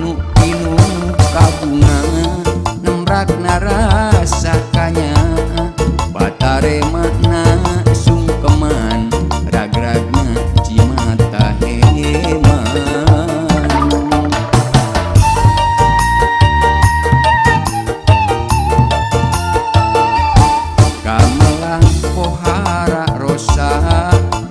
nu pinuh kabunga nembrakna rasa kanya batare makna sungkeman ragragna cimata heman. Kamelang pohara rosa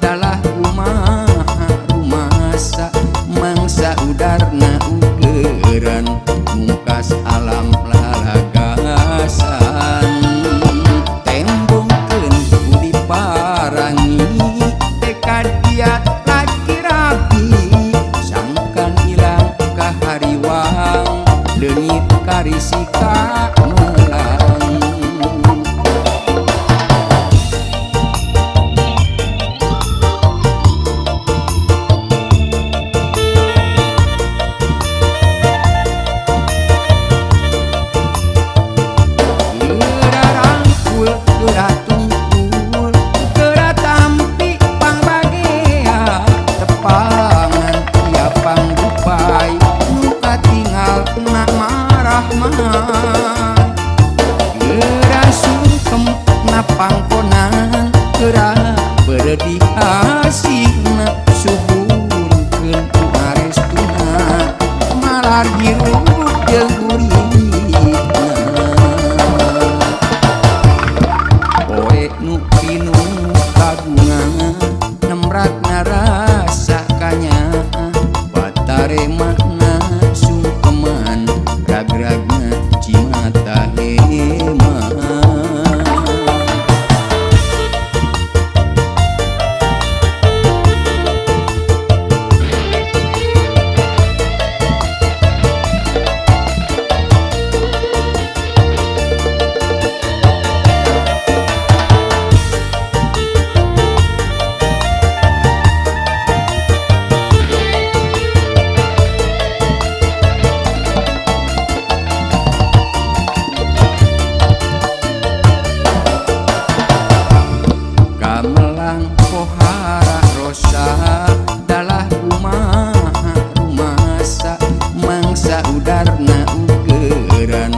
dalah kumaha rumasa mangsa udarna ukeran mungkas alam lalagasan tembongkeun ku diparangi tekad giat laki rapi sangkan ilang kahariwang leungit karisika melang. Geura sungkem napangkonan geura beredih asihna suhunkeun ku arestuna malar hirup jeung guritna. Poe nu pinuh kagungan nembrakna rasa kanya batare makna sungkeman ragragna cimata heman. Kamelang pohara rosa dalah kumaha rumasa mangsa udarna ukeran.